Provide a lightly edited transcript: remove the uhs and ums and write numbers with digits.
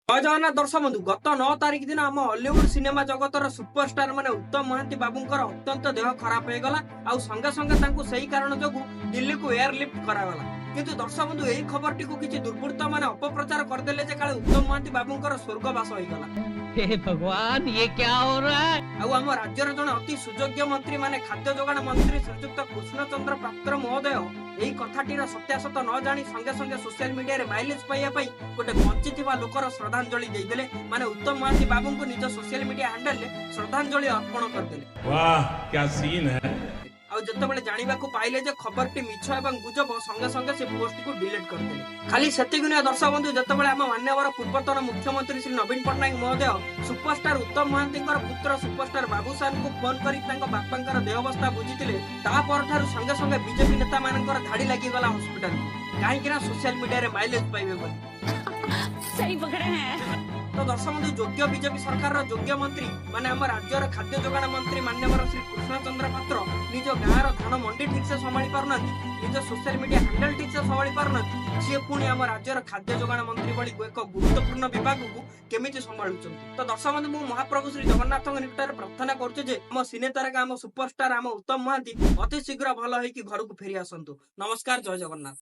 ଜୟ ଜଗନ୍ନାଥ ଦର୍ଶକ ବନ୍ଧୁ। ଗତ 9 ତାରିଖ ଦିନ ଆମ ଅଲିଉଡ ସିନେମା ଜଗତର ସୁପରଷ୍ଟାର ମାନେ ଉତ୍ତମ ମହାନ୍ତି ବାବୁଙ୍କର ଅତ୍ୟନ୍ତ ଦେହ ଖରାପ ହେଇଗଲା ଆଉ ସଙ୍ଗେ ସଙ୍ଗେ ତାଙ୍କୁ ସେଇ କାରଣ ଯୋଗୁ ଦିଲ୍ଲୀକୁ ଏୟାରଲିଫ୍ଟ କରାଗଲା। କିନ୍ତୁ ଦର୍ଶକ ବନ୍ଧୁ, ଏହି ଖବରଟିକୁ କିଛି ଦୁର୍ବୃତ୍ତ ମାନେ ଅପପ୍ରଚାର କରିଦେଲେ ଯେ କାଳେ ଉତ୍ତମ ମହାନ୍ତି ବାବୁଙ୍କର ସ୍ୱର୍ଗବାସ ହେଇଗଲା। हे भगवान, ये क्या हो रहा है? ଆଉ ଆମ ରାଜ୍ୟର ଜଣେ ଅତି ସୁଯୋଗ୍ୟ ମନ୍ତ୍ରୀ ମାନେ ଖାଦ୍ୟ ଯୋଗାଣ ମନ୍ତ୍ରୀ ଶ୍ରୀଯୁକ୍ତ କୃଷ୍ଣଚନ୍ଦ୍ର ପାତ୍ର ମହୋଦୟ ଏହି କଥାଟିର ସତ୍ୟାସତ୍ୟ ନ ଜାଣି ସଙ୍ଗେ ସଙ୍ଗେ ସୋସିଆଲ ମିଡିଆରେ ମାଇଲେଜ ପାଇବା ପାଇଁ ଗୋଟେ ବଞ୍ଚିଥିବା ଲୋକର ଶ୍ରଦ୍ଧାଞ୍ଜଳି ଦେଇଦେଲେ, ମାନେ ଉତ୍ତମ ମହାନ୍ତି ବାବୁଙ୍କୁ ନିଜ ସୋସିଆଲ ମିଡିଆ ହ୍ୟାଣ୍ଡେଲରେ ଶ୍ରଦ୍ଧାଞ୍ଜଳି ଅର୍ପଣ କରିଦେଲେ। वाह, क्या सीन है! ଆଉ ଯେତେବେଳେ ଜାଣିବାକୁ ପାଇଲେ ଯେ ଖବରଟି ମିଛ ଏବଂ ଗୁଜବ, ସଙ୍ଗେ ସଙ୍ଗେ ସେ ପୋଷ୍ଟକୁ ଡିଲିଟ କରିଦେଲେ। ଖାଲି ସେତିକି ନୁହେଁ ଦର୍ଶକ ବନ୍ଧୁ, ଯେତେବେଳେ ଆମ ମାନ୍ୟବର ପୂର୍ବତନ ମୁଖ୍ୟମନ୍ତ୍ରୀ ଶ୍ରୀ ନବୀନ ପଟ୍ଟନାୟକ ମହୋଦୟ ସୁପରଷ୍ଟାର ଉତ୍ତମ ମହାନ୍ତିଙ୍କର ପୁତ୍ର ସୁପରଷ୍ଟାର ବାବୁସାନଙ୍କୁ ଫୋନ କରି ତାଙ୍କ ବାପାଙ୍କର ଦେହ ଅବସ୍ଥା ବୁଝିଥିଲେ, ତା ପରଠାରୁ ସଙ୍ଗେ ସଙ୍ଗେ ବିଜେପି ନେତାମାନଙ୍କର ଧାଡି ଲାଗିଗଲା ହସ୍ପିଟାଲକୁ। କାହିଁକି ନା ସୋସିଆଲ ମିଡିଆରେ ମାଇଲେଜ ପାଇବେ ବୋଲି। सही पकड़े हैं। ତ ଦର୍ଶକ ବନ୍ଧୁ, ଯୋଗ୍ୟ ବିଜେପି ସରକାରର ଯୋଗ୍ୟ ମନ୍ତ୍ରୀ ମାନେ ଆମ ରାଜ୍ୟର ଖାଦ୍ୟ ଯୋଗାଣ ମନ୍ତ୍ରୀ ମାନ୍ୟବର ଶ୍ରୀ କୃଷ୍ଣଚନ୍ଦ୍ର ପାତ୍ର ନିଜ ଗାଁର ଧାନ ମଣ୍ଡି ଠିକ ସେ ସମ୍ଭାଳି ପାରୁନାହାନ୍ତି, ନିଜ ସୋସିଆଲ ମିଡିଆ ହ୍ୟାଣ୍ଡେଲ ଠିକ ସେ ସମ୍ଭାଳି ପାରୁନାହାନ୍ତି, ସିଏ ପୁଣି ଆମ ରାଜ୍ୟର ଖାଦ୍ୟ ଯୋଗାଣ ମନ୍ତ୍ରୀ ଭଳି ଏକ ଗୁରୁତ୍ୱପୂର୍ଣ୍ଣ ବିଭାଗକୁ କେମିତି ସମ୍ଭାଳୁଛନ୍ତି? ତ ଦର୍ଶକ ବନ୍ଧୁ, ମୁଁ ମହାପ୍ରଭୁ ଶ୍ରୀ ଜଗନ୍ନାଥଙ୍କ ନିକଟରେ ପ୍ରାର୍ଥନା କରୁଛି ଯେ ଆମ ସିନେ ତାରକା, ଆମ ସୁପରଷ୍ଟାର, ଆମ ଉତ୍ତମ ମହାନ୍ତି ଅତି ଶୀଘ୍ର ଭଲ ହେଇକି ଘରକୁ ଫେରି ଆସନ୍ତୁ। ନମସ୍କାର, ଜୟ ଜଗନ୍ନାଥ।